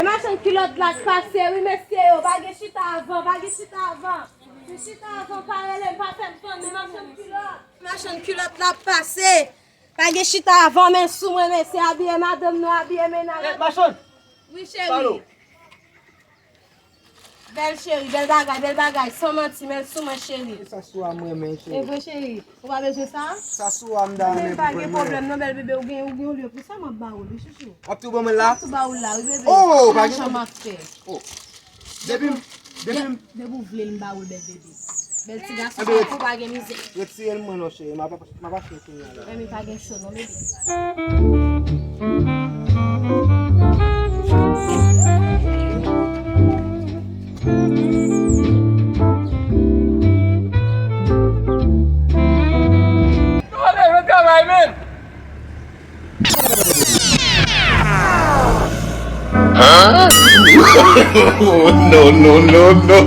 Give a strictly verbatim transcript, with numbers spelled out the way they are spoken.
Machann kilòt la k pase, wi, mesye yo. Pa gen chita avan, pa gen chita avan. Si chita avan, pa rele m, pa fè m sonn, men machann kilòt. Machann kilòt la ap pase. Pa gen chita avan, men sou mwen, mesye, abiye madanm nou, abiye mennaj. Eh, machann! Wi, cheri. Palo. Bèl cheri, bèl bagay, bèl bagay. San manti, men sou mwen, cheri. E sa sou a m renmen, cheri. E vre, cheri. Ou pa bezwen sa? Sa sou a m ta renmen pou mwen. Pa gen pwoblèm, non, bèl bebe, ou gen, ou gen yon lye pou sa, m ap ba ou li, chouchou. W ap tou ban mwen la? M ap tou ba ou la, wi, bebe. Oh, pa gen pwoblèm. Jan m ap fè. Oh. Depi m, depi m. Depi w vle l, m ba ou l, bèl bebe. Bèl ti gason, sa pou pa gen mizè. Retire l mwen non, cheri. M ap, m ap achte l kounye a la. Enben, pa gen cho non, bebe. Travay, men! No, no, no, no.